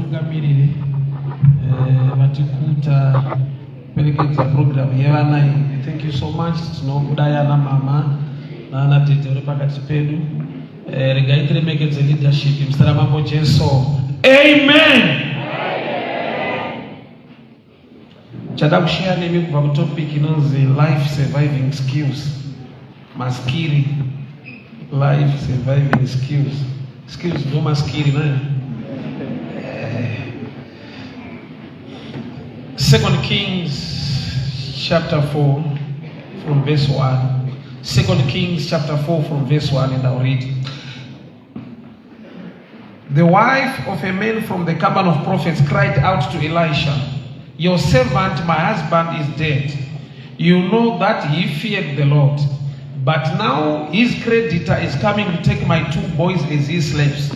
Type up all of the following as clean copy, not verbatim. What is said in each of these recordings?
vatitungamirire, vatikuta perekedza program yevana iyi. Thank you so much. Tinokudai ana mama naana tete uri pakati pedu. Regai tiremekedze leadership muzita raMambo Jesu. Amen. Chada kusheya nemi kubva kutopic inonzi life surviving skills, maskiri, life surviving skills. Skills ndo maskiri nayo. Second Kings chapter 4 from verse 1. Second Kings chapter 4 from verse 1, and I'll read. The wife of a man from the company of prophets cried out to Elisha, "Your servant, my husband, is dead. You know that he feared the Lord. But now his creditor is coming to take my two boys as his slaves."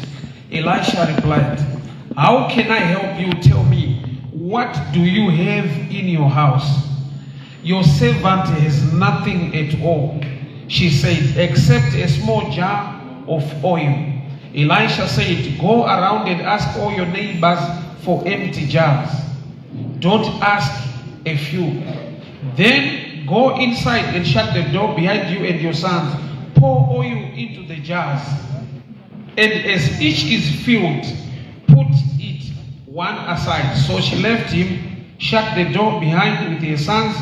Elisha replied, "How can I help you? Tell me, what do you have in your house?" "Your servant has nothing at all," she said, "except a small jar of oil." Elisha said, "Go around and ask all your neighbors for empty jars. Don't ask a few. Then go inside and shut the door behind you and your sons. Pour oil into the jars, and as each is filled, put it one aside." So she left him, shut the door behind with her sons.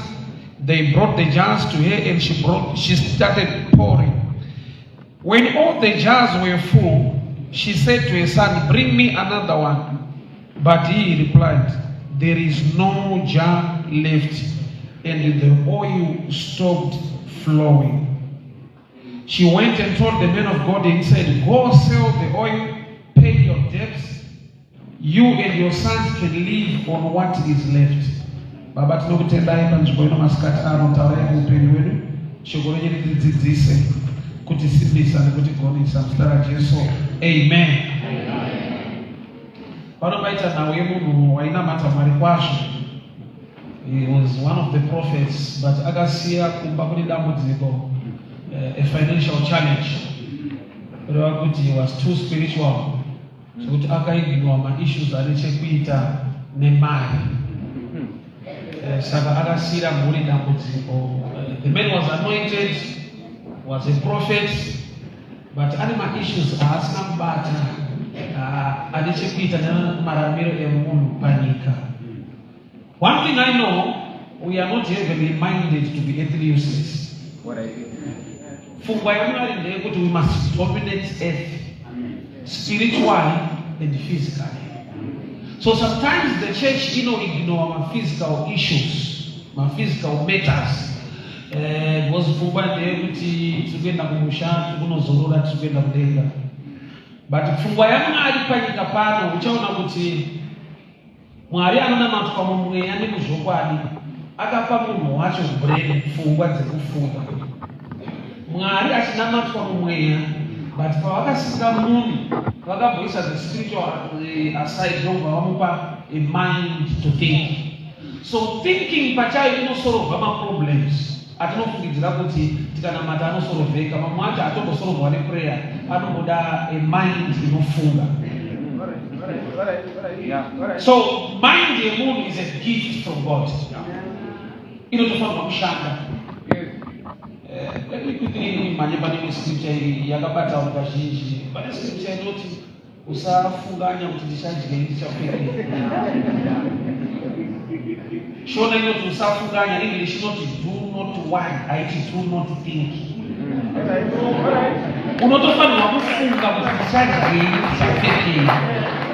They brought the jars to her, and she started pouring. When all the jars were full, she said to her son, "Bring me another one." But he replied, "There is no jar left." And the oil stopped flowing. She went and told the man of God and said, "Go sell the oil, pay your debts. You and your sons can live on what is left." Baba, tinokutendai panzvimbo ino masikati ano. Taurai muupenyu hwedu, shoko renyu ritidzidzise, kutisimbisa nekutigonesa, muzita raJesu, amen. Pano paita nhau yemunhu wainamata Mwari kwazvo. He was one of the prophets, but akasiya kumba kune dambudziko, a financial challenge, kureva kuti he was too spiritual zvekuti akaignora maissues ane chekuita nemari. Saka akasiyira mhuri dambudziko. The man was anointed, was a prophet, but ane maissues aasina kubata ane chekuita nemaramiro emunhu panyika. One thing I know, we are not heavenly minded to be earthly useless. Pfungwa yaMwari ndeyekuti we must dominate earth spiritually and physically. So sometimes the church ino ignore maphysical issues, maphysical matters, because pfungwa ndeyekuti tiri kuenda kumusha, tiri kunozorora, tiri kuenda kudenga. But pfungwa yaMwari panyika pano, uchaona kuti Mwari anonamatwa mumweya nemuzvokwadi akapa munhu wacho brain, pfungwa dzekufunga. Mwari achinamatwa mumweya, but pavakasika munhu vakamboisa the spiritual aside, ndobva vamupa a mind to think. So thinking pachayo inosolva maproblems atinofungidzira kuti tikanamata anosolveka. Mamwe acho atombosolvwa neprayer, anomboda a mind inofunga. So mind yemunhu is a gift from God, inotofanirwa kushanda. Let me quickly mhanye pane imwe scripture yakabata vanhu kazhinji. Pane scripture inoti usafunganya kuti ndichadyei, ndichapfekei. Shona inoti usafunganya, English inoti "do not worry", haiti "do not think". Unotofanirwa kufunga kuti ndichadyei, ndichapfekei.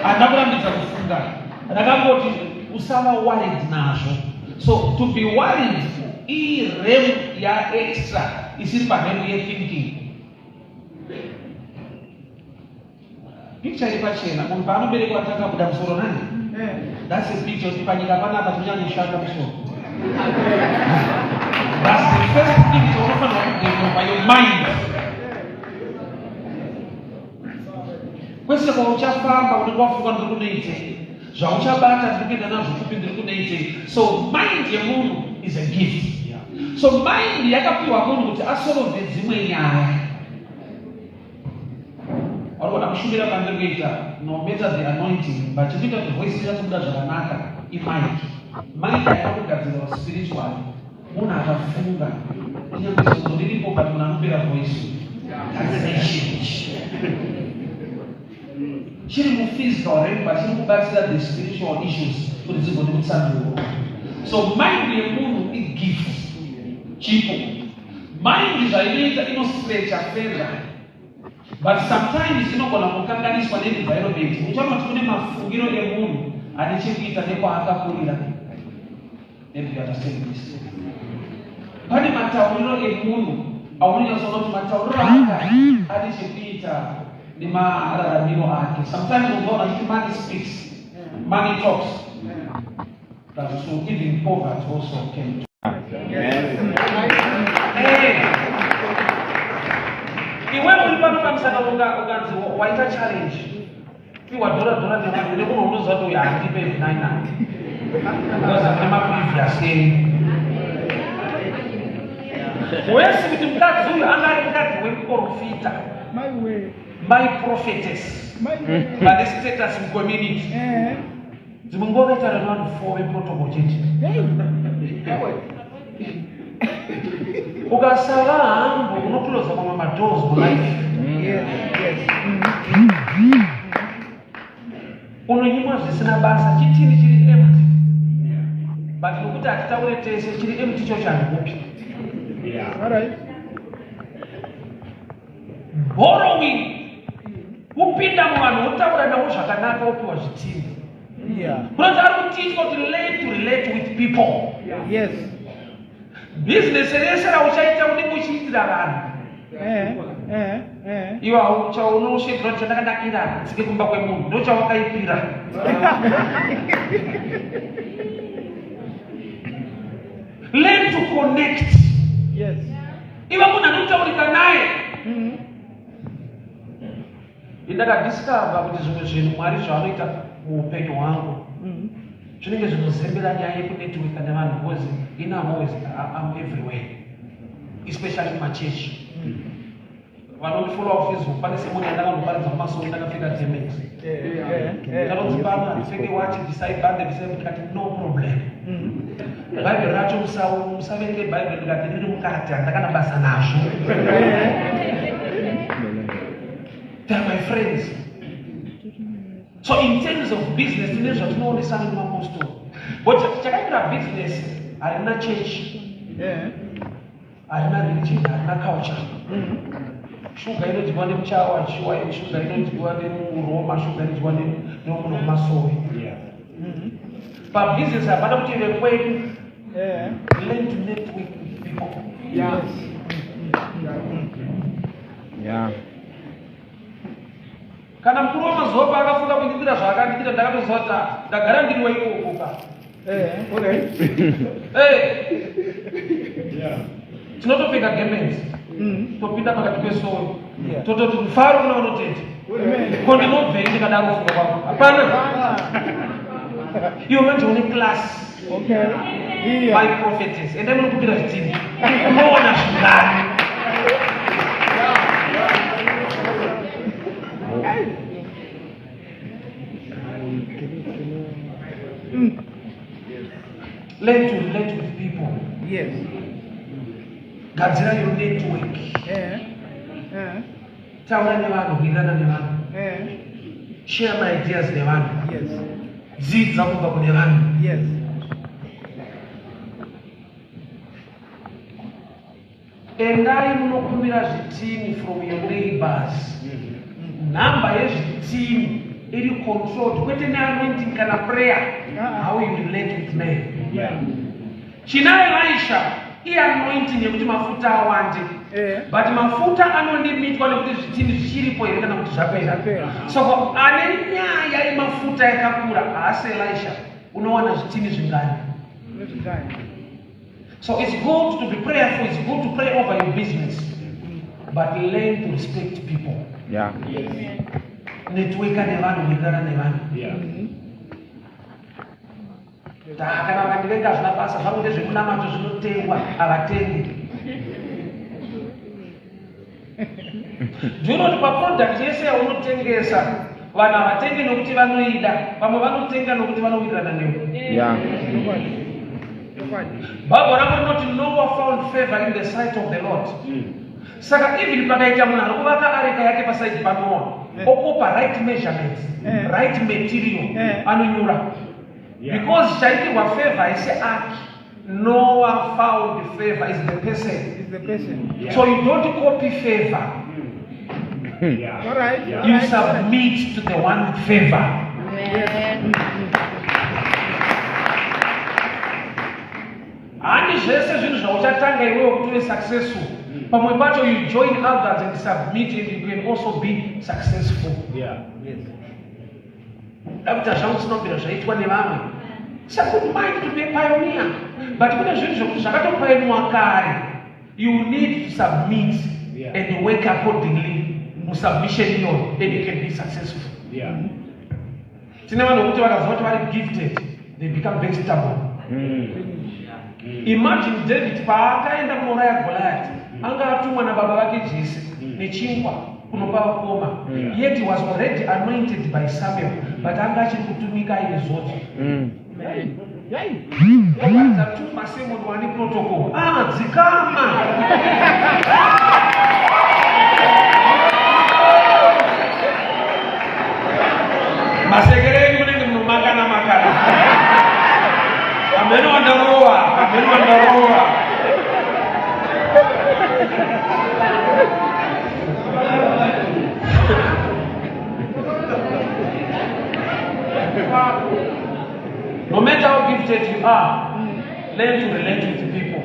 Handina kurambidza kufunga, rakangoti usava worried nazvo. So to be worried irealm yaextra isiri parealm yethinking. Picture iri pachena, munhu paanoberekwa takabuda musoro nani. That's a picture kuti panyika panapa tinonyanya musoro. That's the first thing chaunofanirwa kudevelopa, your mind. Kwese kwauchafamba unenge wafunga, ndiri kunoitei? Zvauchabata, ndiri kuenda nazvo kupi? Ndiri kunoitei? So mind yemunhu is a gift. So mind yakapiwa munhu kuti asolve dzimwe nyaya. Vanogona kushumira pandiri kuita, no matter the anointing, but chikuita kuti voice inyatsobuda zvakanaka imic. Mic haina kugadzirwa spiritually. Munhu akafunga, kunyange zodzo riripo, but munhu anopera voice. Gadzirai chinhu ichi chiri muphysical realm, but chiri kubatsira the spiritual issues kuti dzigone kutsanduka. So mind yemunhu igift, chipo. Mind zvainoita, inostretcha further, but sometimes inogona kukanganiswa neenvironment. Uchaona kuti kune mafungiro emunhu ane chekuita nekwaakakurira. Maybe you understand this. Pane matauriro emunhu aunonyatsoona kuti matauriro aka ane chekuita nemararamiro ake. Sometimes unoona kuti money speaks, money talks. That's true. Even poverty also can. Iwe uri pano pamusangano, ukanzi waita challenge, piwa dhora dhora nemunhu, nemunhu unoziva kuti uyu handipe 99 because ane maprevious enyu wesi, kuti mukadzi uyu anga ari mukadzi wekuprofita, my prophetess, vane status mucommunity. Dzimwe nguva vaitaura nevanhu four veprotocol chete. Ukasava hambo, unoclosa mamwe madoors mulife. Unonyimwa zvisina basa. Chitini chiri empty, but nokuti hatitaure tese, chiri empty cho chanhupi. Borrowing, kupinda muvanhu, wotaura navo zvakanaka, wopiwa zvitini. Kunonzi ari kutiitwa kuti learn to relate with people. Bhizinesi rese rauchaita unenge uchiitira vanhu. Iwe unosvedzera kuti chandakanakira tsike kumba kwemunhu, ndo chawakaipira. Learn to connect. Iwe munhu anotaurika naye. Indakadiscover kuti zvimwe zvinhu Mwari zvaanoita muupenyu hwangu zvinenge zvinozembera nyaya yekunetworka nevanhu, because in I'm always, I'm everywhere, especially kumachechi. Vanondifollowa kuFacebook, pane sermon yandakandoparidza kumasoro ndakapfeka garment. Kanonzi pano handipfeke wachi, bvisai bhande, bvisai. Ndikati no problem. Bhaibheri racho musaverenge bhaibheri. Ndikati riri mukati, handakana basa nazvo. They are my friends. So in terms of business, tine zvatinoonesana nemapostori, but chakaitira business harina church, harina religion, harina culture. Shuga inodyiwa nemuchawa, shuga inodyiwa nemuroma, shuga inodyiwa nemunhu mumasowe. Pabhizinesi hapana kuti vekwedu. Learn to network with people. Kana mukuru wamazuva paakafunga kundiitira zvaakanditira, ndakatoziva kuti ah, ndagara ndiri waikoko ka. Eh. Tinotopfeka garments, topinda pakati pesowe, tototi mufaro kuna vanotenda. Ko ndinobvei ndikadaro? Funga kwako, hapana. Iwe manje une class. My prophetess, endai munokumbira zvitini, unoona zvingani. Learn to relate with people. Gadzira your network. Taura nevanhu, wirirana nevanhu. Share my ideas nevanhu. Dzidza kubva kune vanhu. Endai munokumbira zvitini from your neighbors. Nhamba yezvitini iri controlled kwete neanointing kana prayer. How you relate with men. China Elisha ianointing yekuti mafuta awande, but mafuta anolimitwa nekuti zvitini zvichiripo here kana kuti zvapera. Zvapera. Saka ane nyaya yemafuta yakakura haasi Elisha. Unowana zvitini zvingani? Nezvingani. So it's good to be prayerful, it's good to pray over your business, but learn to respect people. Networka nevanhu, wirirana nevanhu. Kana vakandivenga hazvina basa zvangu, ndezvemunamato, zvinotengwa, havatengi. Do you know kuti paproduct yese yaunotengesa, vanhu havatengi nokuti vanoida, vamwe vanotenga nokuti vanowirirana newe. Bhaibheri rangu rinoti Noah found favor in the sight of the Lord. Saka even pakaita munhu ari kuvaka areka yake paside paNoah, okopa right measurements, right material, anonyura, because chaitirwa favor haisi ark. Noah found favor is the person. Is the person. So you don't copy favor. All right. You submit to the one with favor. Amen. Handi zvese zvinhu zvauchatanga iwewe kuti uve successful. Pamwe pacho you join others and submit, and you can also be successful. Dakuita zvangu zvinobvira zvaitwa nevamwe. It's a good mind to be a pioneer, but kune zvinhu zvekuti zvakatopionewa kare. You need to submit and work accordingly musubmission iyoyo, and you can be successful. Tine vanhu vekuti vakaziva kuti vari gifted, they become very stubborn. Imagine David paakaenda kunouraya Goliath, anga atumwa nababa vake Jese nechingwa kunopa vakoma. Yet he was already anointed by Samuel, but anga achiri kutumika aine zodzo. Oparidza tuma semunhu wane protocol. Ah, dzikama. Masekere enyu munenge munomakana makana. Ameno wandarowa, ameno wandarowa. No matter how gifted you are, learn to relate with people.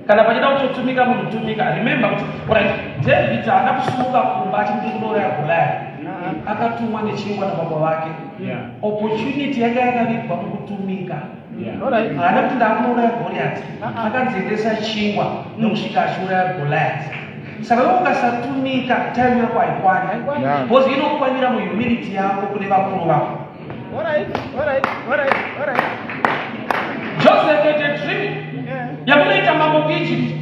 Kana pachida kutotumika munhu, tumika. Remember kuti, alright, David haana kusimuka kumba achiti kunouraya Goliath. Akatumwa nechingwa nababa vake. Opportunity yanga yakavigwa mukutumika. Haana kuti ndakunouraya Goliath. Akanziendesa chingwa nokusvika achiuraya Goliath. Saka iwe ukasatumika, time yako haikwani, because inokwanira muhumility yako kune vakuru vako. All right. All right. All right. All right. Joseph had a dream yakunoita mambo kuEgypt.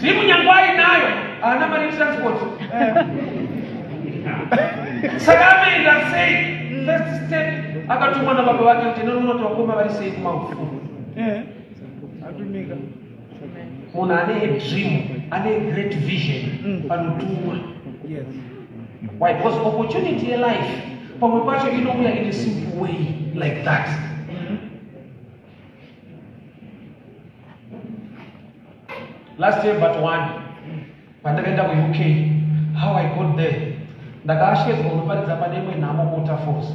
Dream nyange ainayo, haana mari yetransport. Saka anoenda sei? First step, akatumwa nababa vake kuti inonoona kuti vakoma vari sei kumafumu. Atumika. Munhu ane a dream, ane a great vision, panotumwa. Why? Because opportunity yelife pamwe pacho inouya in a simple way like that. Last year but one, pandakaenda kuUK, how I got there, ndakashedzwa kunoparidza pane imwe nhamo, Waterfalls.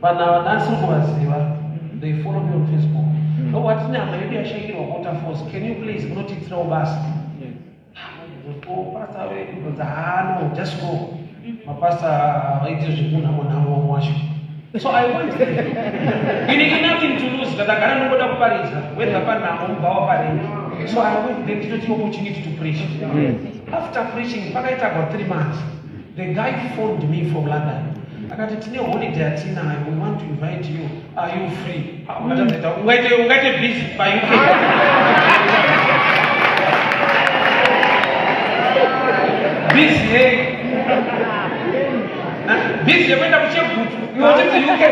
Vanhu ava nhasi kuvaziva, they follow me on Facebook. No, watine hama yedu yashayikirwa Waterfalls, can you please munotiitirawo basa? Pastor vedu, ah, no, just go. Mapasta vaite zvekunhamo nhamo wacho. So I went there. Ini nothing to lose, ndakagara ndongoda kuparidza, whether panhamo mubva waparengi. So I went there titoti opportunity to preach. After preaching, pakaita about 3 months, the guy phoned me from London. Akati, "Tine holiday yatinayo, we want to invite you. Are you free?" Ah, ungaite busy paUK? Busy hey? Busy yekuenda kuChegutu, iwe uchiti UK?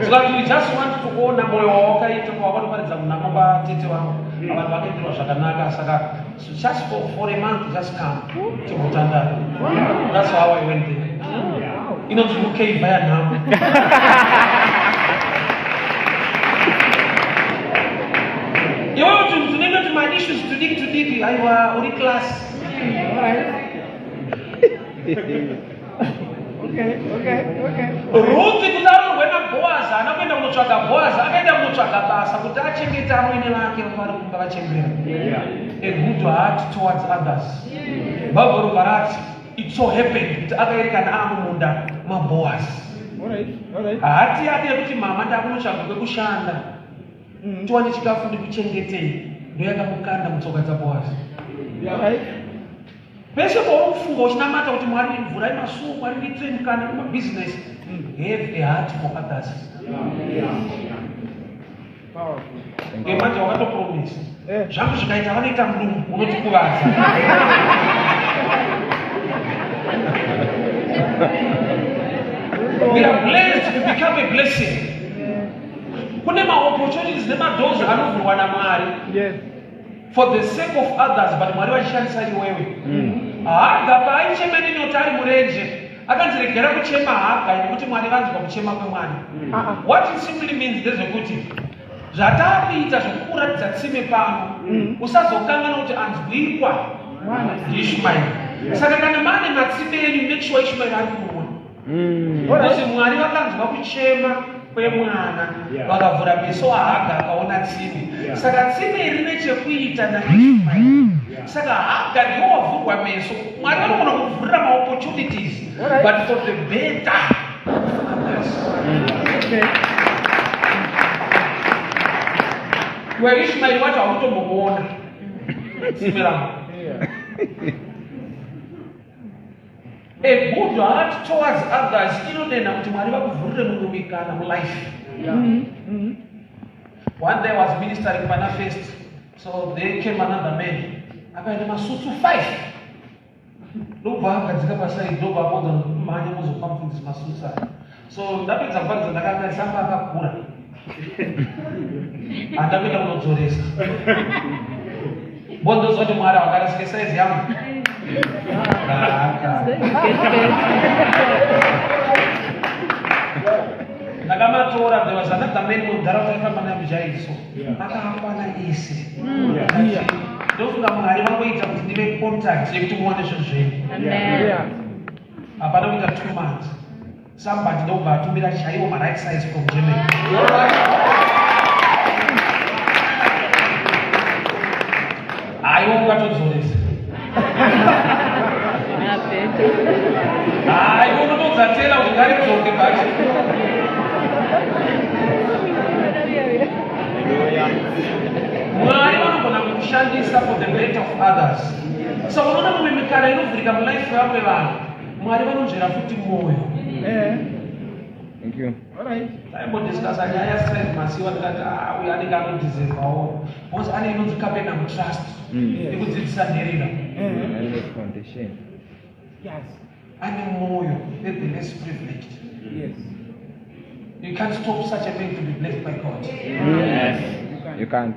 So that we just want to kuona mwoyo wawakaita pawakanoparidza munhamo kwatete vangu. Vanhu vakaitirwa zvakanaka, saka so just for a month, just come timbotandara. That's how I went there. Inonzi UK via nhamo. Iwewe tunenge tumaissues tudiki tudiki, aiwa, uri class. All right. Okay. Ruthi kuti arorwe naBhoazi, haana kuenda kunotsvaga Bhoazi, akaenda kunotsvaga basa kuti achengete amwene vake vari kumba vachembera. A good heart towards others. Bhaibheri robva rati it so happened kuti akaerekana amumunda maBhoazi. All right. All right. Hati yake yekuti mama, ndakunotsvaga kwekushanda tiwane chikafu ndikuchengetei, ndo yakamukanda mutsoka dzaBhoazi. All right. Pese pauri kufunga uchinamata kuti, "Mwari, mvura imasuo, Mwari, ndiitire mukana kumabhizinesi," Have a heart for others. Powerful. Manje wakatopromisa. Eh. Zvangu zvikaita vanoita mudumbu unotikuvadza. We are blessed to become a blessing. Kune maopportunities nemadoors anovhurwa naMwari Yes. for the sake of others, but Mwari vachishandisa iwewe. Haga paaichema nenyota ari murenje, akanzi regera kuchema Haga, nekuti Mwari vanzwa kuchema kwemwana. Ah, What it simply means ndezvekuti zvataakuita zvekukuratidza tsime pano, usazokanganwa kuti anzwikwa Mwana. ndiIshmaeri. Saka kana mane matsime enyu, make sure Ishmaeri ari kumwa, because Mwari vakanzwa kuchema kwemwana, vakavhura meso aHaga, akaona tsime. Saka tsime iri rine chekuita naIshmaeri. Saka Haga ndiwo wavhurwa meso. Mwari vanogona kuvhurira maopportunities, but for the better of others. Okay. Iwe Ishmaeri wacho hautombomuona tsime rangu. A good heart towards others inonena kuti Mwari vakuvhurire mumwe mikana mulife. One day I was ministering pana First, so there came another man akaenda masutu 5, ndobva agadzika paside, ndobva akodza mhanya muzopa mufundisi masutu aya. So ndapedza kuparidza, ndakatarisa akakura, handapinda kunodzoresa bondoziva kuti Mwari hawakarasike saizi yangu. Aka. Ndakamatora. There was another man munharaunda aifamba naye mujaiso, akaakwana ese. Ndofunga Mwari vangoita kuti ndive contact yekuti muone zvinhu zvenyu. Hapana kuita 2 months, somebody ndobva atumira chaiwo maright size from Germany. Haiwa, ungatodzoresa. Haiwa, unotodzatela kuti ngaridzoke bachi. Mwari vanogona kukushandisa for the better of others. So unoona mumwe mikana inovhurika mulife yevamwe vanhu, Mwari vanonzvera futi mwoyo. Thank you. All right. Taimbodiscussa nyaya yaStrive Masiyiwa, ndikati, "Ah, uyu anenge anodeservawo," because ane inonzi Capernaum Trust ikudzidzisa nherera. Endless Foundation. Ane mwoyo the less privileged. You can't stop such a man to be blessed by God. Yes. You can't.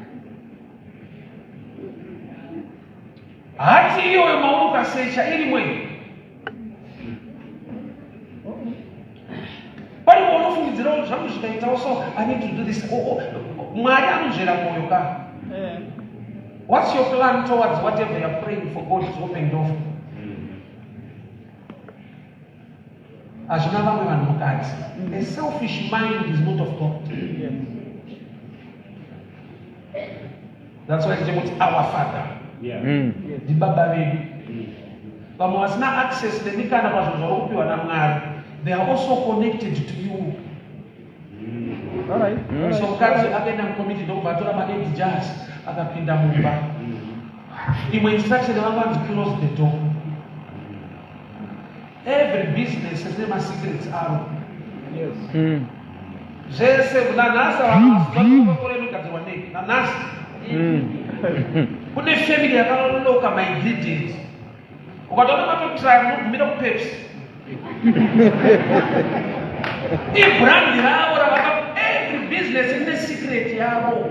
Heart iyoyo mauri ukasecha irimwe pari unofungidzira kuti zvangu zvikaitawo, so I need to do this. Oh. Mwari anonzvera mwoyo ka. What's your plan towards whatever you're praying for God to open door for? Hazvina vamwe vanhu mukati. A selfish mind is not of God. That's why tichimuti our Father. Ndibaba vedu. Vamwe vasina access nemikana pazvinhu zvari kupiwa naMwari, they are also connected to you. All right. All So right. mukadzi akaenda mucommunity, ndokubva atora ma8 jars, akapinda mumba. Imwe instruction yavanga vanzi, "Close the door." Every business rine masecrets aro. Zvese nanhasi vanhu inogadzirwa nei nanhasi. Kune family yakalocka maingredients. Ukatoona matotraya, munogumira kuPepsi. Ibrand ravo ravaka. Every business ine secret yavo.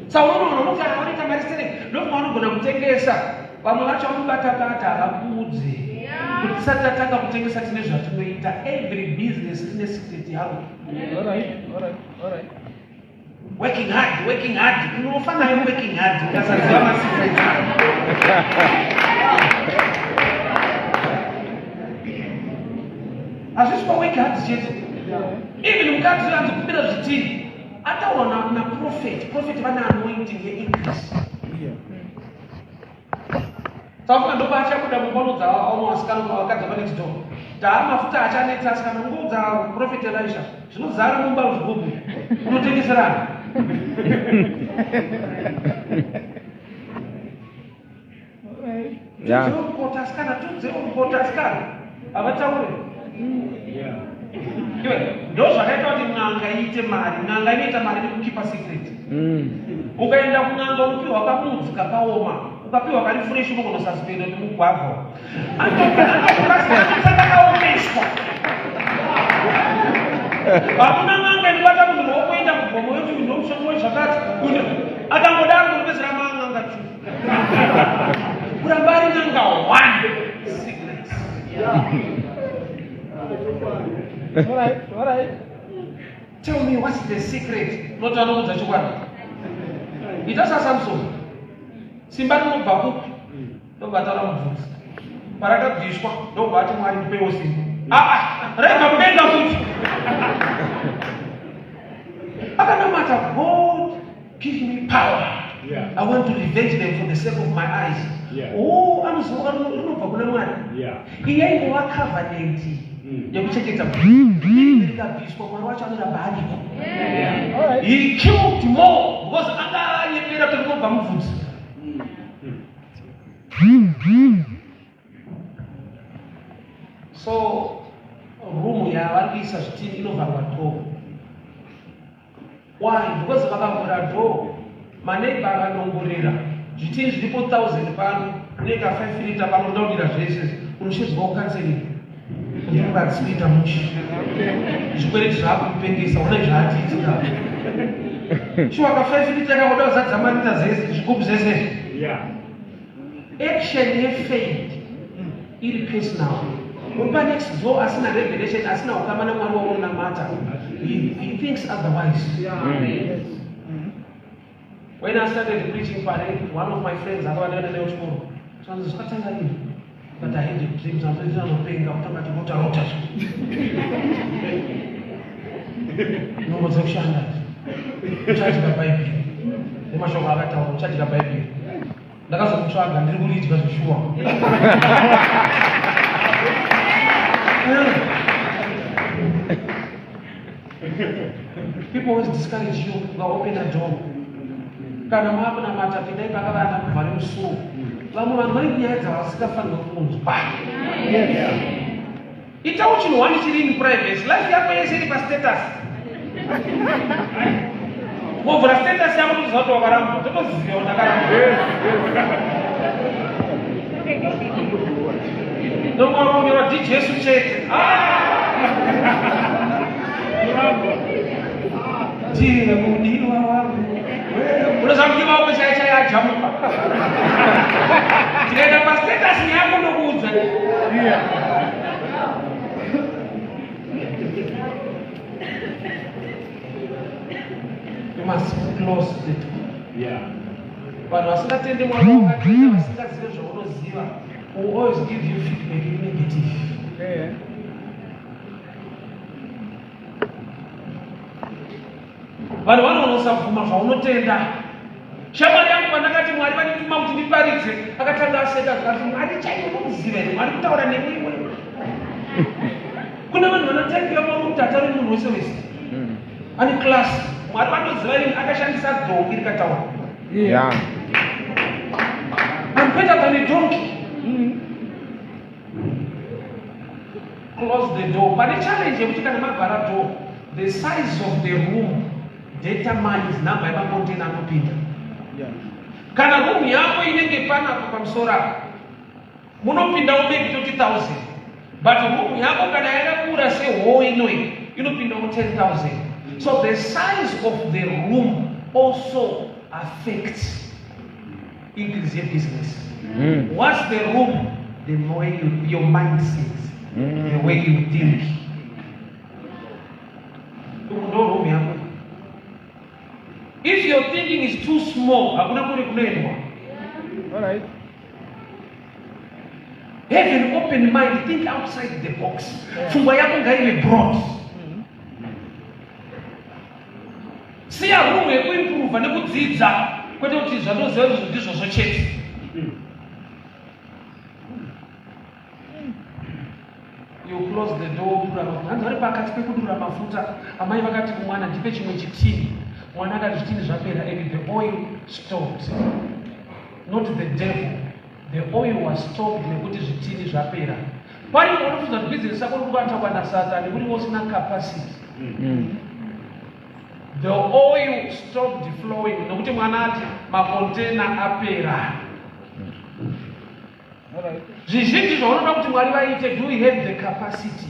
Saka unoona unoti vanoita mari stereki, ndofunga vanogona kutengesa. Vamwe vacho vanobata-bata, havakuudze kuti tisati tatanga kutengesa tine zvatinoita. Every business ine secret yavo. All right. All right. All right. Working hard, working hard, unofa nayo working hard ukasaziva masecrets ako. Hazvisi pawork hard chete. Even mukadzi uyo anzi kumbira zvitini, ataurwa naprofet. Prophet vane anointing yeincrease. Tafunga ndopa achabuda mumba, unodza vamwe vasikana, vakadzi vanext door, taa mafuta achanetsa asikana. Ungoudza Prophet Elisha, zvinozara mumba zvigubhu, unotengeserana. All right. Yeah. Tudzeo rukota asikana, tudzeo rukota asikana, havataure. Iwe, ndo zvakaita kuti n'anga iite mari. N'anga inoita mari nekukeepa secret. Ukaenda kun'anga unopiwa kamudzi kakaoma, ukapiwa kari fresh unogonosuspenda kuti mugwavha. Anotokakaomeswa. Hakuna n'anga inobata munhu ruoko oenda kugomo yoti uyu ndomushonga wezvakati. Akangodaro kunopedzera maan'anga chu. Kuramba ari n'anga one secret. All right, all right. Tell me what's the secret? Not anoudza chokwadi. Ita saSamson. Simba rinobva kupi? Ndobva ataura mubvunzi. Parakabviswa ndobva ati Mwari ndipewo simba. Ah ah, raibva kudenga futi. Akanamata, God give me power. Yeah. I want to revenge them for the sake of my eyes. Yeah. Oh, anoziva rinobva kuna Mwari. Yeah. Iyi yaingova covenant yekuchengeta rikabviswa Mwari wacho anoramba ariko. Yeah. All right. He killed more because anga anyepera kuti rinobva mubvudzi. So room yavari kuisa zvitini inovharwa door. Why? Because vakavhura door, maneighbor akadongorera zvitini zviripo 1000 pano, unoita 5 liter pano, unoda kudira zvese, unoshedzwa kucounseling kuti ungatsi kuita mushe. Zvikwereti zvakupengesa, una zvaatiitika. Shuwa ka 5 liter kakuda kuzadza marita zese, zvigubhu zvese. Yeah. Action yefaith iri personal. Uri next door asina revelation, asina ukama naMwari waunonamata, he thinks otherwise. Yes. When I started preaching pare, one of my friends akava ndaenda naye kuchikoro, zvanzi zvakatanga rini, but I had a dream. Zvanzi anopenga kutanga chirota rota nungo dzekushanda, uchadya Bhaibheri nemashoko akataura, uchadya Bhaibheri. Ndakazomutsvaga ndiri kuridya zveshuwa. People always discourage you. Ukaopen a door, kana maakunamata, pindai pakavanda kubva nemusuwo. Vamwe vanhu vane nyaya dzavasingafanirwa kunzwa. Itawo chinhu wani chiri in privacy. Life yako yese iri pastatus. Wovhura status yako, toziva kuti wakaramba, totoziva kuti ndakaramba. Nongokunyora ndiJesu chete. Ndiye mudiwa wangu. Unoziva mudiwa wako chai chai ajamuka. Tikaenda pastatus yako ndokuudza. Yeah. You must close the door. Yeah. Vanhu vasingatendi Mwari wakatenda, vasingazive zvaunoziva, will always give you feedback negative. Yeah. Vanhu vanonosabvuma zvaunotenda. Shamwari yangu, pandakati Mwari vandituma kuti ndiparidze, akatanga aseka zvikati, "Mwari chaiye unomuziva here? Mwari kutaura nemiwe?" Kune vanhu vanotaipira Mwari kuti ataure munhu wese wese. Ane class. Mwari vanoziva ini akashandisa dhongi rikataura. Yeah. I'm better than a donkey. Close the door. Pane challenge yekuti kana mavhara door, the size of the room determines number yemacontainer anopinda. Kana room yako inenge panapa pamusoro apa, munopindawo maybe 20,000, but room yako kana yakakura sehall inoyi, inopindawo 10,000. So the size of the room also affects increase yebusiness. What's the room? The way you, your mindset, the way you think. Ndo room yako. If your thinking is too small, hakuna kure kunoendwa. All right. Have an open mind, think outside the box. Pfungwa yako ngaive broad. Siya room yekuimprova nekudzidza, kwete kuti zvandoziva izvozvo ndizvozvo chete. You close the door, kudura mafuta. Hanzi vari pakati pekudura mafuta, amai vakati kumwana, "Ndipe chimwe chitini." Mwana akati, "Zvitini zvapera." And the oil stopped. Not the devil. The oil was stopped nekuti zvitini zvapera. Pari unofunza kuti business yako iri kuatakwa nasatani uri usina capacity. The oil stopped flowing nokuti mwana ati makontena apera. Zvizhinji zvaunoda kuti Mwari vaite, do we have the capacity?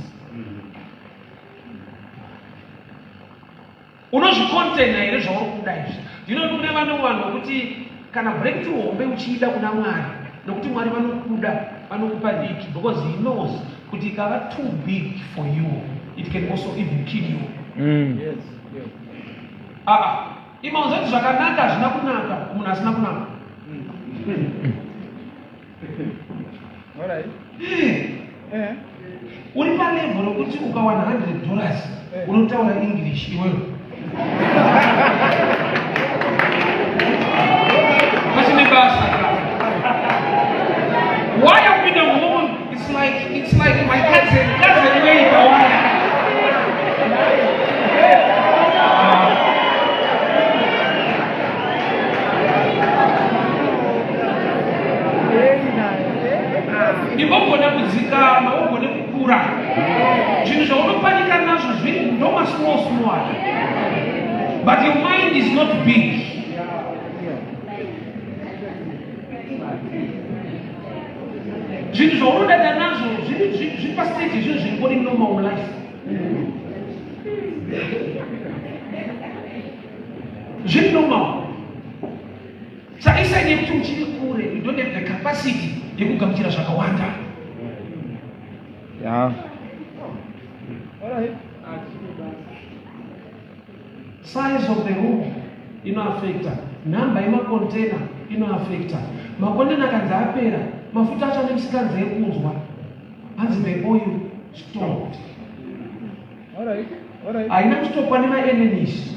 Unozvikontena here zvauri kuda izvi? Ndinoti kune vamwe vanhu vekuti kana breakthrough hombe uchiida kuna Mwari, nokuti Mwari vanokuda, vanokupa diki because he knows kuti ikava too big for you, it can also even kill you. Yes. Yes. Aa, ima uzoti zvakanaka hazvina kunaka kumunhu asina kunaka. All right. Eh. Uri palevel rokuti ukawana $100 unotaura English iwewe. Pachine basa. Why kupinda muhomwe? It's like my cousin way kawaya. Imbogona kudzikama, ugone kukura. Zvinhu zvaunopanika nazvo zviri ndoma small small, but your mind is not big. Zvinhu zvaunodada nazvo zviri pastage, zvinhu zvingori normal life, zviri normal. Saka isign yekuti uchiri kure, you don't have the capacity yekugamuchira zvakawanda. All right. Size of the room inoafecta, nhamba yemakontena inoafecta. Makontena akanzi apera, mafuta acho ane musikanzi yekunzwa, hanzi the oil stopped. All right. All right. Haina kustopwa nemaenemies.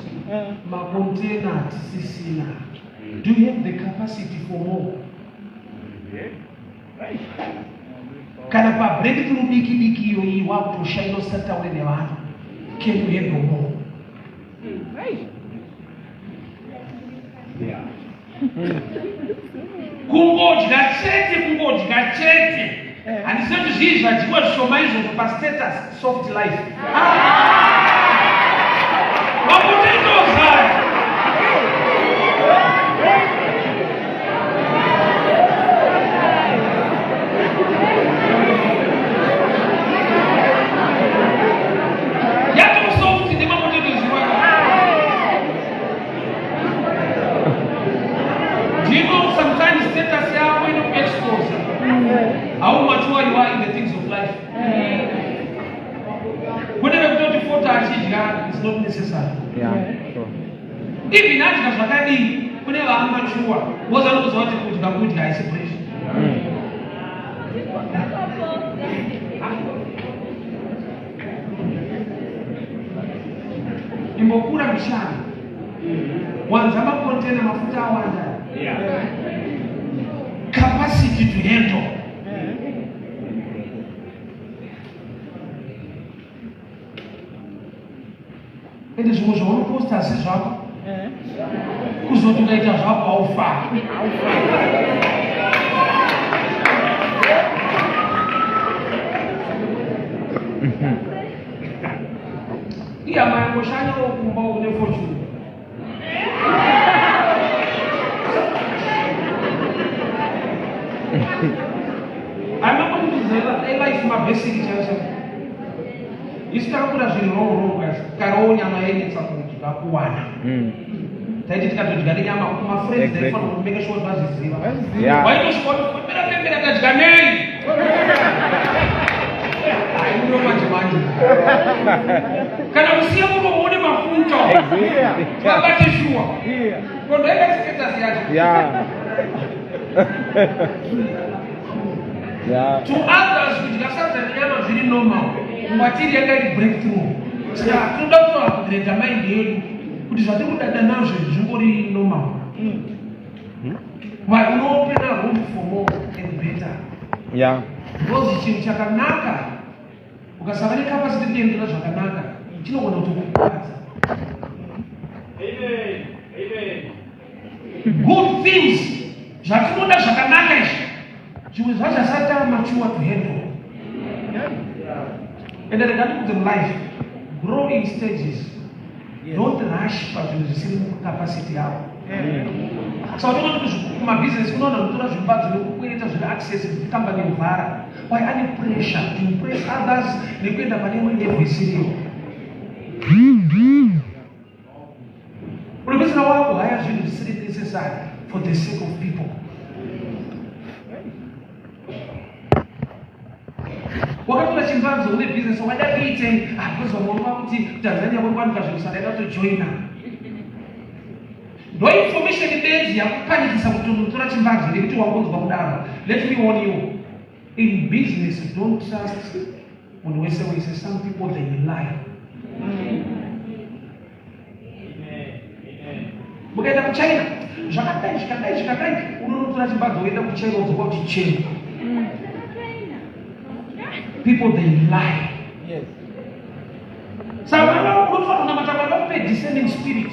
Makontena hatisisina. Do you have the capacity for more? Kana pabreakthrough diki diki iyoyi wakutoshaina usataure nevanhu, can you handle more? Yeah. Kungodya chete, kungodya chete, handisi kuti zvii zvadyiwa zvishoma izvozvo pastatus soft life. Mapotatoes aya. Yato soft nemapotatoes iwayo. Do you know sometimes status yako inokuexpose how mature you are in the things of life? Kune vekutoti fota achidya is not necessary. Yeah. Sure. Even adya zvakadii, kune vaamature because anokuziva kuti kudya kudya, haisi pressure. Imbokura mishana, wanza makontena, mafuta awanda. Capacity to handle. Ende zvimwe zvaunoposta asi zvako, kuzoti ukaita zvako haufari. Ihama yangoshanyawo kumba une fortune. Life mabasic chacho, isu takakura zviri wrong wrong, guys. Karawo nyama yenetsa kudya kuwana. Taiti tikatodya nenyama kumafriends, taifanira kumake sure kuti vazviziva. Waitosvika kuti pembera pembera, tadya nei? Aiuno manje manje kana kusiya muromo une mafuta, vabate shuwa. Kondoenda status yacho. To others kudya sadza nenyama zviri normal, kwatiri yanga iri breakthrough. Saka tinoda kutoupgrade mind yedu kuti zvatiri kudada nazvo izvi zvingori normal. Why unoopena room for more and better? Because chinhu chakanaka, ukasava necapacity kuendera zvakanaka, chinogona kutokukwadza. Amen. Amen. Good things, zvatinoda zvakanaka izvi, zvimwe zvacho asati amature to handle. Ende rega ndikudze, mulife grow in stages. Don't rush pazvinhu zvisiri mucapacity yako. Saka unoona kuti kumabhizinesi kunoona kutora zvimbadzo nekukwereta zvine access, kambani yovhara. Why? Ane pressure to impress others nekuenda pane imwe level isiriyo. Unopedzisira wakuhaya zvinhu zvisiri necessary for the sake of people. Wakatora chimbanzo, une business, wakada kuitei? Because vamwe vakuti Tanzania kuri kwanika zvinhu, saka ndaida kutojoina. Ndo information bedzi yakupanikisa kuti unotora chimbanzo nekuti wangonzwa kudaro. Let me warn you, in business don't trust munhu wese wese. Some people, they lie. Mukaenda kuChina zvakadai, zvikadai, zvikadai, unonotora chimbadzo, woenda kuChina, wodzoka uchichema. People, they lie. Saka vana, unofanira kunamata Mwari vakupe discerning spirit.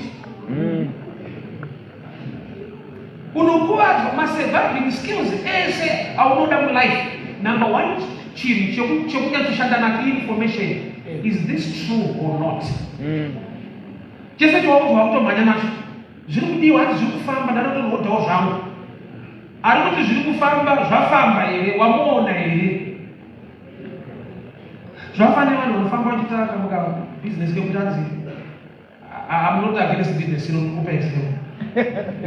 Unokuvadzwa masurviving skills ese aunoda mulife. Number one chinhu chekunyatsoshanda nacho, information. Is this true or not? Chese chawaudzwa kutomhanya nacho, zviri kudiwa, hati zviri kufamba, ndanotorodhawo zvangu. Ari kuti zviri kufamba, zvafamba here? Wamuona here? Zvafanira vanhu vanofamba vachiita kamuka business kekuti anzi, I'm not against business, inokupa example.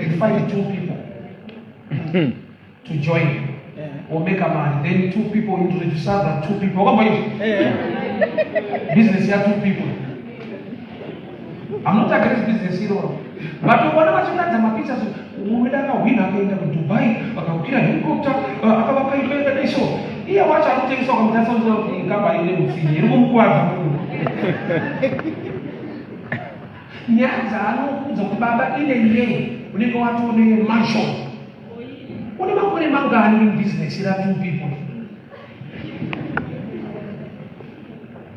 You find two people to join or make a money, then two people introduce other two people. Wakamboizwa business ya two people? I'm not against business iroro, but ukaona vachiratidza mapictures, umwe wedu akahwina, akaenda kuDubai, akakwira helicopter, akavaka imba yakadai. So iye wacho ari kutengesa, ukamutarisa kuti kambani ine mutsinye iri kumukuvadza munhu. Nyaya dzaanokuudza kuti baba ine yei, unenge watone mansion. Une makore mangani in business ra two people?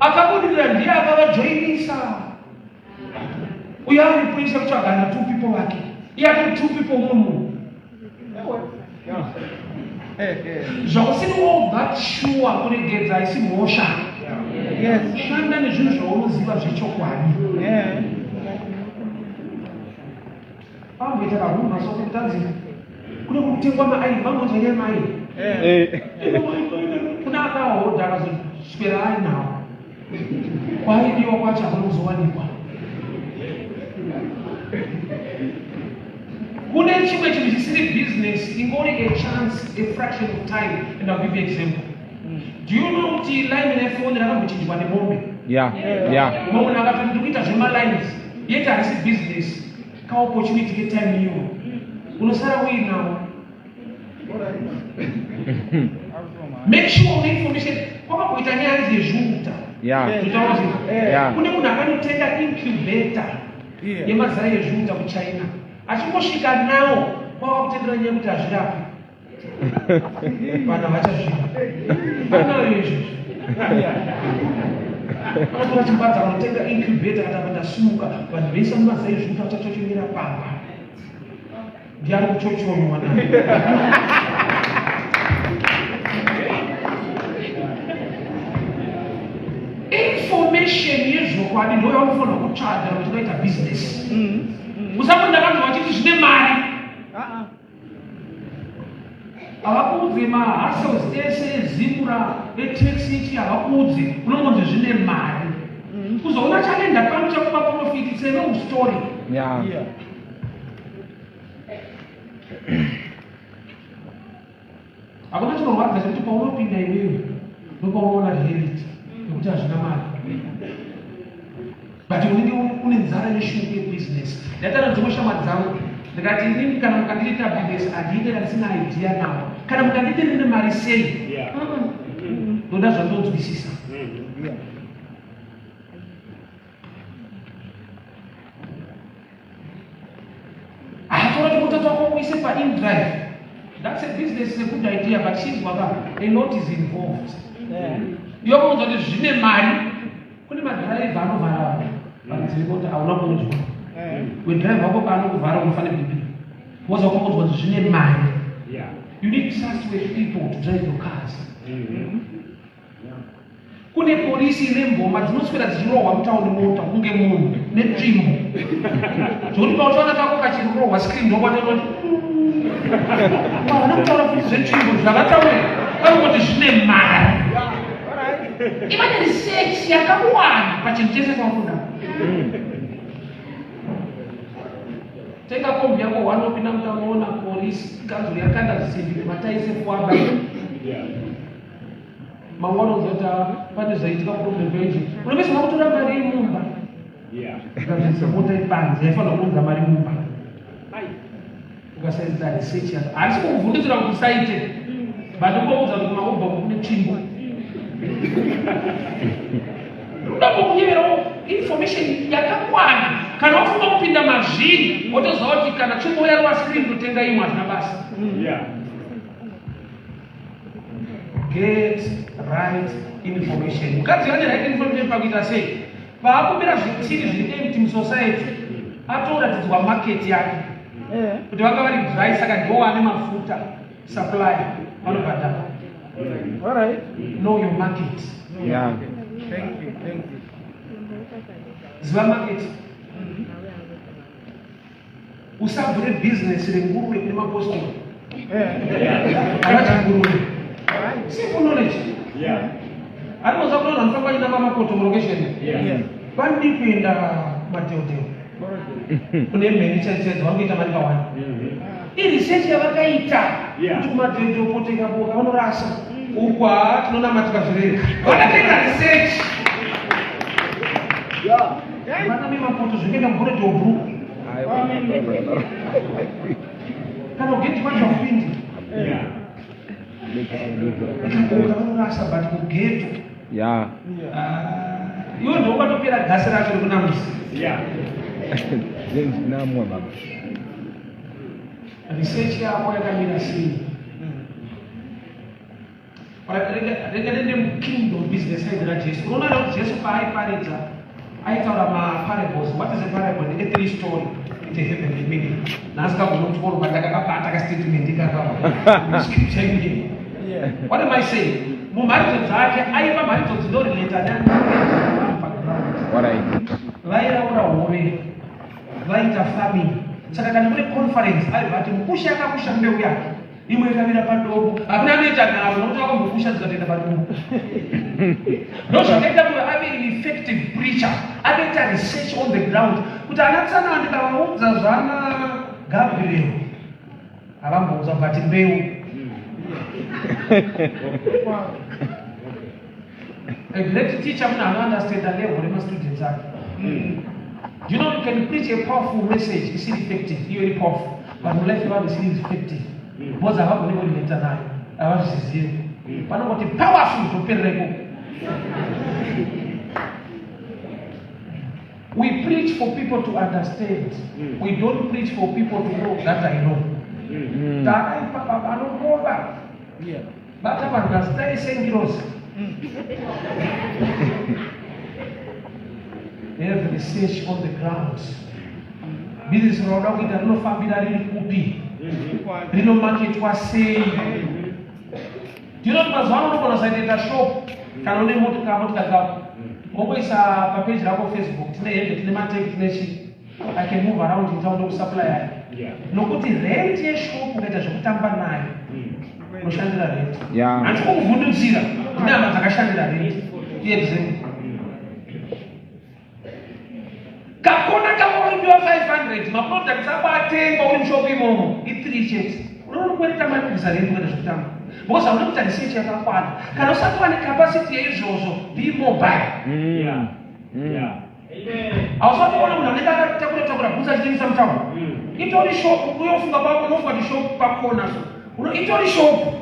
Akabudirira ndiye akavajoinisa. Uyo ari kuisa kutsvaga na two people vake, iye atori two people umwe munhu. Zvausiri all that sure, kuregedza haisi mhosva. Shanda nezvinhu zvaunoziva zvechokwadi. Pamboita kahuma soko kutanzi kune kutengwa maai, vambonzwa nyaya mai. Kuna akahodha, akazoswera ainawo, kwaidiwa kwacho hakuna kuzowanikwa. Kune chimwe chinhu chisiri business, ingori a chance, a fraction of time, and I'll give you example. Do you know kuti line refoni rakambochinjwa nemombe? Yeah. Mumwe munhu akatoti ndiri kuita zvemalines, yet harisi business. Kaopportunity ketime iyoyo unosara uinawo. Make sure une information. Kwakakuita nyaya dzezviuta. Zvitaura zvinhu. Kune munhu akanotenga incubator yemazai ezviuta kuChina, achingosvika nawo kwava kutendera nyaya yekuti hazvirapi, vanhu havachazvida. Anayo izvozvo, anotora chimbadzo, anotenga incubator, akati ndasimuka, vanhu vese vane mazai ezviuta vachachochonyera pamba. Ndiari kuchochonywa nayo. Information yezvokwadi ndo yaunofanira kutsvaga kuti unoita business. Usati ndakanzwa vachiti zvine mari. Havakuudze mahassles ese eZIMRA, etax ichi, havakuudze. Unongonzi zvine mari. Kuzoona chaenda pano chakupa profit, it's a long story. Hakuna chinorwadza chekuti paunopinda iwewe ndopaunoona reality yekuti hazvina mari, but unenge une nzara neshungu yebusiness. Ndaitaura dzimwe shamwari dzangu, ndikati inini kana mukandiita business handiite kana ndisina idea nawo. Kana mukanditi rine mari sei, ndoda zvandonzwisisa. Hatora chimota chako uise paInDrive. That's a business, is a good idea, but chinzwaka, a lot is involved. Iwe kuunza kuti zvine mari, kune madhiraivha anovhara varidzi vemota, hauna kuudzwa. Wedhiraivha wako paanokuvhara unofanira BP woza kuudzwa kuti zvine mari. You need trustworthy people to drive your cars. Kune polisi ine mboma dzinoswera dzichirohwa mutauni mota kunge munhu netsvimbo, zvokuti pauchaona kako kachirohwa screen ndokwatoti havana kutaura futi zvetsvimbo, zvavataure vanongoti zvine mari. Iva neresearch yakawanda pachinhu chese chakuda. Tenga kombi yako wanopinda mutauni, ona polisi kanzuro yakanda zvisimbi mataise kuaba mangwana, unzwa kuti ah, pane zvaitika problem paizvo, unopedzwa kutora mari yemumba ukazvisa mota ipanze yaifanira kuunza mari mumba. Ukasaita research yako, handisi kukuvhundutsira kuti usaite, but ungoudza kuti kumaUber kune tsvimbo. Ndoda kukunyeverawo information yakakwana. Kana wafunga kupinda mazviri, wotoziva kuti kana tsvimbo yarova screen, totenga imwe, hazvina basa. Get right information. Mukadzi ane right information pakuita sei? Paakumbira zvitiri zviri empty musociety, atoratidzwa market yake kuti vanga vari dry, saka ndiwo ane mafuta supply vanobhadhara. All right. Know your market. Thank you. Thank you. Ziva market. Usavhure bhizinesi renguruve kune mapostori avati nguruve. Simple knowledge. Arikuza kuti vanhu vanofamba vachinamba mapoto mulocation vanodi kuenda madheodheo kune mheni chaidzo, vari kuita mari kawanda. Iresearch yavakaita kuti kumadheodheo poteka boka vanorasa, uku haa tinonamatika zvireri. Vakatoita research vana memapoto zvekuenda muBorrowdale Brooke kana ugeti kwacho haupindi. Boka vanorasa, but kughetto iwe ndo ukatopera gasi racho rekunamisa. Namwe baba. Research yako yakamira sei? Rega nende mukingdom business side raJesu. Unoona kuti Jesu paaiparidza aitaura maparables. What is a parable? Ndenge three story with a heavenly meaning. Nhasi kagona kuchikoro pandakakabata kastatement ikaka scripture iye. What am I saying? Mumharidzo dzake aipa mharidzo dzinorelata nevanhu paground. All right. Vairaura hove, vaita farming. Saka kana kune conference, aibva ati mukusha akakusha mbeu yake, imwe ikawira padombo. Hakuna anoita nharo nokuti vakambokusha dzikatoenda padombo. Ndo zvakaita kuti ave an effective preacher. Akaita research on the ground kuti ana tsana ndikavaudza zvana Gabriel havamboudza, but mbeu. A great teacher munhu anounderstanda level remastudents ake. You know, you can preach a powerful message isiri effective. Iyo iri powerful, but mulife yevanhu isiri effective because havagoni kurelata nayo, havazvizivi. Vanongoti powerful, zvoperereko. We preach for people to understand. We don't preach for people to know that I know. Takaipa baba anongova bata vanhu mazita esengirosi. Have research on the ground. Business rauda kuita rinofambira riri kupi? Rinomaketwa sei? Ndinoti mazuva ano unogona kusaitoita shop kana une motikari kako, wongoisa papeji rako Facebook, tine hembe, tine mateki, tine chii. I can move around in town ndokusupply, nokuti rent yeshop ukaita zvekutamba nayo unoshandira rent. Handisi kukuvhundutsira, ndine hama dzakashandira rent. Example, kakona kako uripiwa 500, maproducts ako atengwa uri mushop imomo i3 chete. Unoona kwereta mari kubvisa rent kuenda zvekutamba because hauna kuita research yakakwana. Kana usati wane capacity yeizvozvo, be mobile. Hausati kuona munhu anenge akatakura takura bhutsu achitengesa mutauni, itori shop. Uyofunga pako, unofunga kuti shop pakona, so itori shop.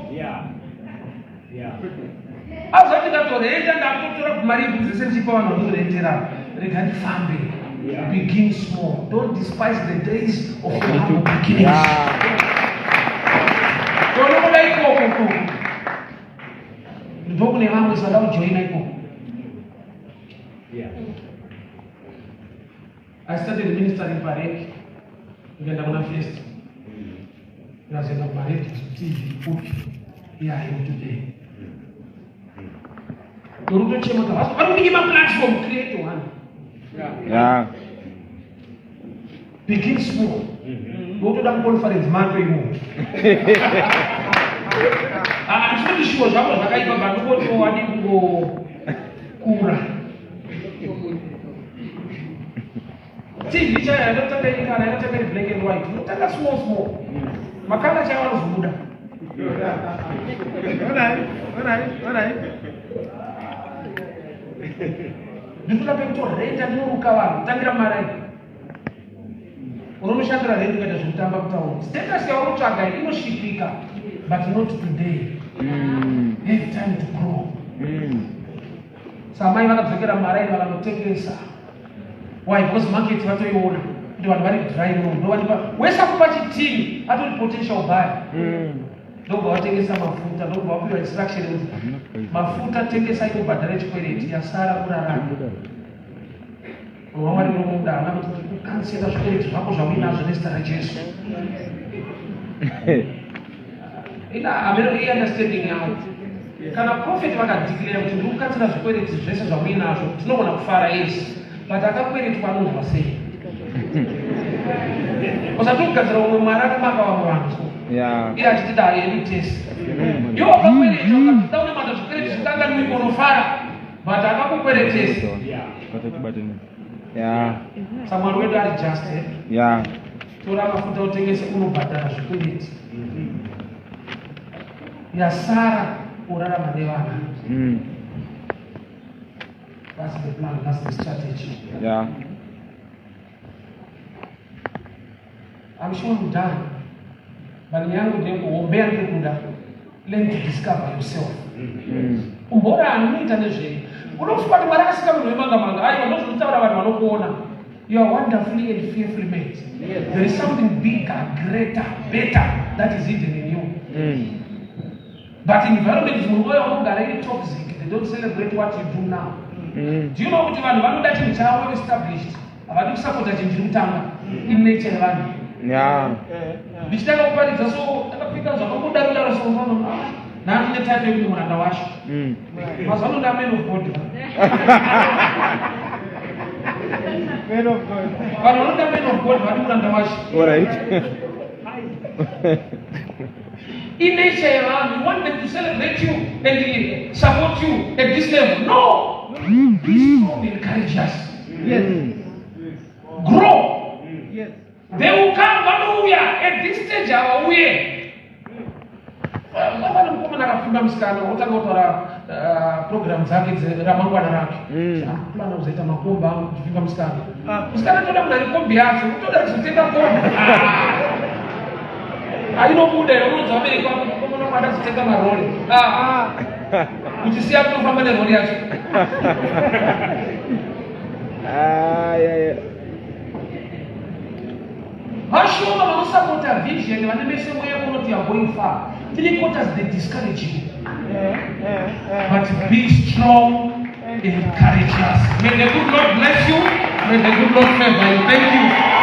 Azati ndatorenta, ndakutotora mari yebhutsu dzese ndichipa vanhu vanozorentera. Rega ndifambe. Begin small. Don't despise the days of your humble beginnings. Tonokuda ikoko ikoko ndokune vamwe sada kujoina ikoko. I started ministering pareki, ndikaenda kuna First, ndikazoenda kumaredio, TV, kupi. Here I am today. Uri kutochema kuti vari kunyima platform, create one. Begin small. Wotoda muconference mako imomo. Handisi kuti shuwa zvako zvakaipa, but ndingoti wadi kungokura. TV chayo yakatanga iri kana yakatanga iri black and white. Unotanga small small, macolour chayo anozobuda. All right. All right. Ndinotoda pekutorenta, ndinoruka vanhu, tangira mari. Unonoshandira rendi kuita zvekutamba kutaura. Status yaunotsvaga inosvikika, but not today. Have time to grow. Samai vakadzokera maraini, vakanotengesa. Why? Because market vatoiona kuti vanhu vari dry road. Ndovatipa wese akupa chitini atori potential buyer. Ndobva vatengesa mafuta, ndobva vapiwa instruction kuti mafuta tengesa, ikubhadhara chikwereti, yasara kurarama. Munhu waMwari unomuda haana kuti ndikukansela zvikwereti zvako zvauinazvo nezita raJesu. Ina ameno iunderstanding yangu, kana prophet vakadeclare kuti ndiri kukansela zvikwereti zvese zvamuinazvo, tinogona kufara, yes, but akakweretwa anonzwa sei? Usati kugadzira umwe mwari akamaka vamwe vanhu so iye achiti dare yedu tese. Iwe wakakwereta, ukatoda unamata zvikwereti zvikanganwiko, unofara, but akakukweretesa. Samwari wedu ari just, eh? Tora mafuta utengese, unobhadhara zvikwereti, yasara urarama nevana. That's the plan, that's the strategy. I'm sure I'm done, but yangu ndekuhombe yandiri kuda, learn to discover yourself. Umbora anoita nezvei? Unofunga kuti Mwari akasika munhu wemanga manga? Aiwa, ndozvinotaura vanhu vanokuona. You are wonderfully and fearfully made. There is something bigger, greater, better that is hidden in you. But environment dzimwe nguva yaunogara iri toxic. They don't celebrate what you do now. Do you know kuti vanhu vanoda chinhu chavo established? Havadi kusapota chinhu chiri kutanga. Inature yevanhu. Ndichitanga kuparidza so, takapika zvakangodaro daro so, nhandi netitle yekuti muranda wacho. Mazuva ano nda man of God. Man of God. Vanhu vanoda man of God, vadi muranda wacho. All right. Inature yevanhu. You want them to celebrate you and support you at this level. No, be strong and courageous. Grow. They will come, vanouya. At this stage havauye. Vafana mukomana akapfimba musikana, otanga kutaura program dzake ramangwana rake. Plana kuzoita makomba angu kuchipfimba musikana. Musikana toda munhu ane kombi yacho, utoda kuzotenga kombi ainobuda. Unonzi vabereki vako, mukomana wangu adazotenga marori, uchisiya kutofamba nerori yacho. Ah, yeah. Vashoma vanosapota vision, vane mese mweya unoti you are going far. Three quarters, they discourage you. But be strong and courageous. May the good Lord bless you. May the good Lord favor you. Thank you.